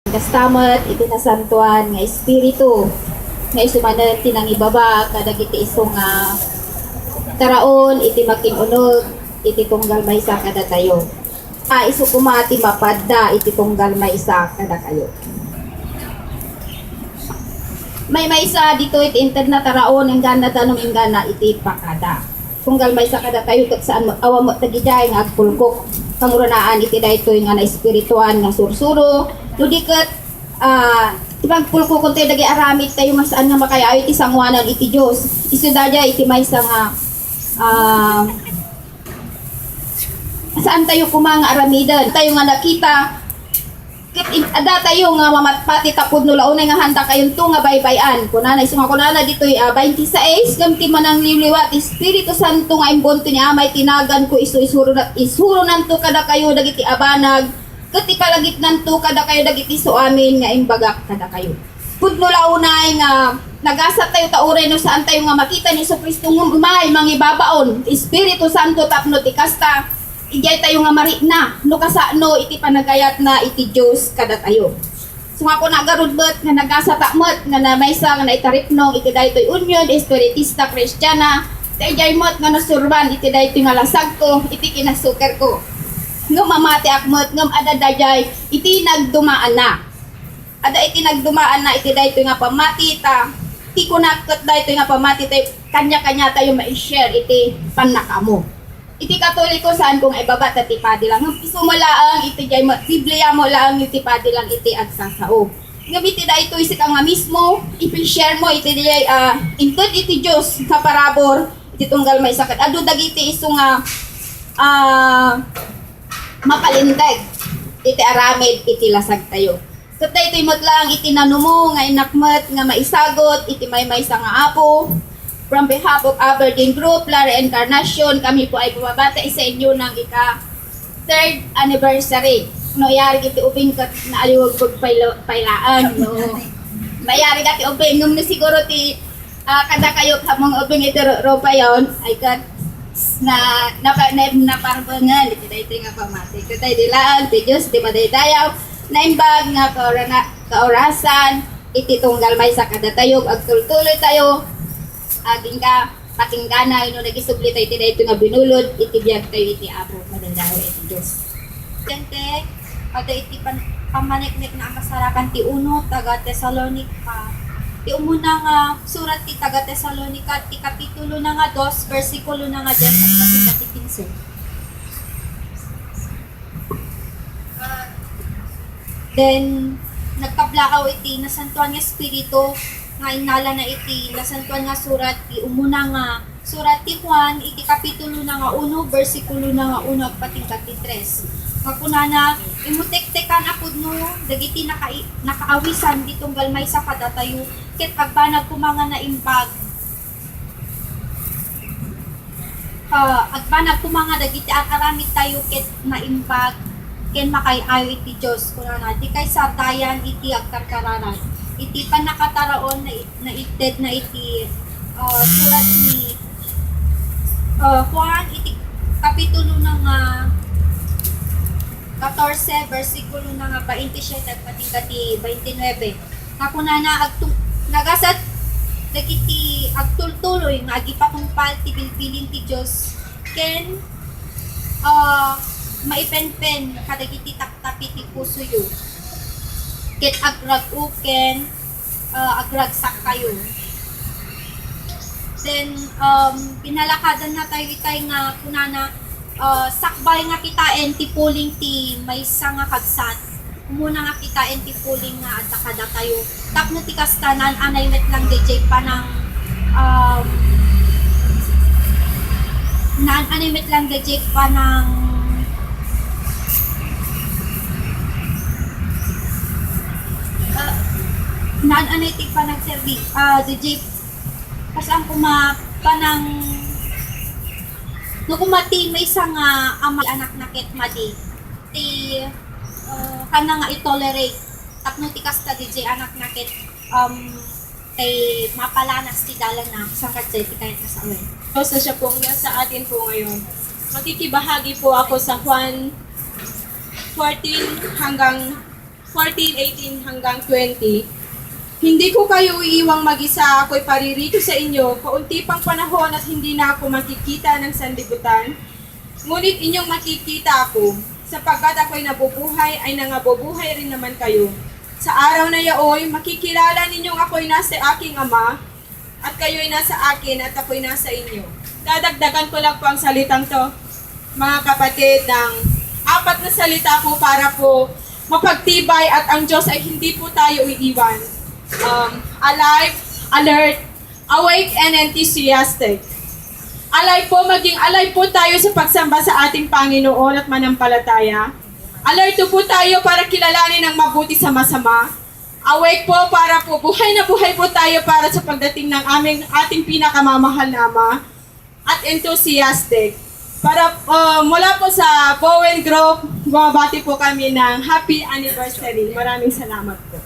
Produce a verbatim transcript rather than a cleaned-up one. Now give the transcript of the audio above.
Kasta met iti Nasantoan nga Espiritu nga isu manen ti nangibaba kadagiti isu nga taraon iti makin-uneg iti tunggal maysa kadatayo. A, isu koma ti mapadda iti tunggal maysa kadakayo. Maymaysa ditoy ti inted na taraon, inggana danum, inggana iti pakada. Tunggal maysa kadatayo ket saan met, awan met dagidiay nga agpulkok kangrunaan iti daytoy nga naespirituan nga sursuro, no di ket, ah, ti pagpulkokon tayo dagiti aramid tayo nga saan nga makay-ayo iti sanguanan iti Dios. Isu daydiay iti maysa nga, ah, saan tayo koma nga aramiden. Tayo nga nakita, ket in-, adda tayo nga mamatpati tapud no la unay nga handa kayonto nga baybay-an. Kunana, isu nga kunana ditoy, ah, twenty-six, ngem ti manangliwliwa ti Espiritu Santo nga imbunto ni Ama iti naganko, isu isuro na, isurunanto kadakayo dagiti abanag, ket ipalagipnanto kadakayo dagiti isu amin nga imbagak kadakayo. Pudno la unay nga nagasat tayo ta uray no saan tayo nga makita ni Jesu-Cristo ngem umay mangibabaon ti Espiritu Santo tapno ti kasta, idiay tayo nga marikna no kasano iti panagayatna iti Dios kadatayo. So nga kuna garud met nga nagasata met nga na maysa nga naitaripnong iti daytoy Union Espiritista Kristiana, ta idiay met nga nasurban iti daytoy nga lasagko iti kinasukerko. Ngem mamatiak met ngem adda daydiay iti nagdumaanna. Adda iti nagdumaanna iti daytoy nga pammati, ta ti kunak ket daytoy nga pammati tay kanya-kanya tayo ma-share iti pannakaammo. Iti Katoliko, saanko nga ibaba ta ti padi lang. Ngem isu mo laeng iti diay mo-, Biblia mo laeng iti padi lang iti agsasao. Ngem iti daytoy sika nga mismo, ipi-share mo iti diay, ah, inted iti Dios nga parabur, iti tunggal maysa ket adu dagiti isu nga, ah, mapalinteg iti aramid iti lasag tayo. Ket daytoy met laeng iti nanumo nga innak met nga maisagut iti maymaysa nga apo. From behalf of Aberdeen Group, La Reencarnacion, kami po ay bumabati sa inyo ng ika third anniversary. No, iyari iti ubing ket naaliwag pay la-, pay laeng, no. Mayari iti ubing, ngem no siguro ti Ah, kadakayo, among ubing iti ru-, rupayon, ay ket na, napa-, na, naparbengen iti daytoy nga pammati. Ket daydi laeng ti Dios ti madaydayaw, naimbag nga kaurana-, kaurasan, iti tunggal maysa kadatayo, agtultuloy tayo, agingga, patinggana, no nagisubli tayo iti daytoy nga binulod, iti biag tayo iti Apo, madaydayaw iti Dios. Ken ti, adda iti pan-, pammaneknek nga masarakan ti uno, taga Tesalonica. Ti umuna nga surat ti taga Tesalonica, ti kapitulo na nga dos, bersikulo na nga diyes, agpatingga ti kinse. Ah, then, nagkablaaw iti Nasantoan nga Espiritu nga innalana iti Nasantoan nga Surat, ti umuna nga surat ti Juan iti kapitulo na nga uno, bersikulo na nga uno agpatingga ti tres. Nga kunana, "Immutektekan a pudno dagiti nakai-, nakaawisan ti tunggal maysa kadatayo, ket agbanag koma nga naimbag, ah, agbanag koma nga dagiti ar-aramidtayo ket naimbag ken makay-ayo iti Dios." Kunana, "Dikay sardayan iti agkarkararag, iti pannakataraon na naited na iti, ah, surat ni, ah, Juan iti kapitulo na nga katorse, bersikulo na nga baintisiete agpatingga ti baintinuebe. Nga kunana, agtung-, nagasat dagiti agtultuloy nga agipatungpal ti bilbilin ti Dios ken, ah, maipenpen kadagiti taktak iti pusoyo ket agrag-o ken, ah, agragsak kayo." Then, um, pinalakadan na tayo itay nga kunana, ah, sakbay nga kitaen ti puling ti maysa nga kabsat. Umuna nga kitaen ti puling nga adda kadatayo. Tapno ti kasta, naan-anay met lang dayjay panang, um, naan-anay met lang dayjay panang, ah, naan-anay ti panagserbi, ah, dayjay, kasaan koma panang, no koma ti maysa nga ama, anakna ket madi, ti, ah, kana nga i-tolerate. Tapno ti kasta dayjay anakna ket, um, tay mapalanas ti dalanna, saan kadi ti kayatna sawen? Sa siya pong nasa atin po ngayon. Makikibahagi po ako sa Juan fourteen hanggang fourteen eighteen hanggang twenty, "Hindi ko kayo iiwang mag-isa, ako'y paririto sa inyo, kaunti pang panahon at hindi na ako makikita ng sanlibutan. Ngunit inyong makikita ako, sapagkat ako'y nabubuhay, ay nangabubuhay rin naman kayo. Sa araw na yaoy, makikilala ninyong ako'y nasa aking Ama, at kayo'y nasa akin, at ako'y nasa inyo." Dadagdagan ko lang po ang salitang to, mga kapatid, ng apat na salita po para po mapagtibay at ang Diyos ay hindi po tayo iiwan. Um, alive, alert, awake, and enthusiastic. Alive po, maging alive po tayo sa pagsamba sa ating Panginoon at manampalataya. Alerto po tayo para kilalanin ang mabuti sa masama. Awake po para po buhay na buhay po tayo para sa pagdating ng aming, ating pinakamamahal na Ama. At enthusiastic. Para uh, mula po sa Bowen Group, bumabati po kami ng happy anniversary. Maraming salamat po.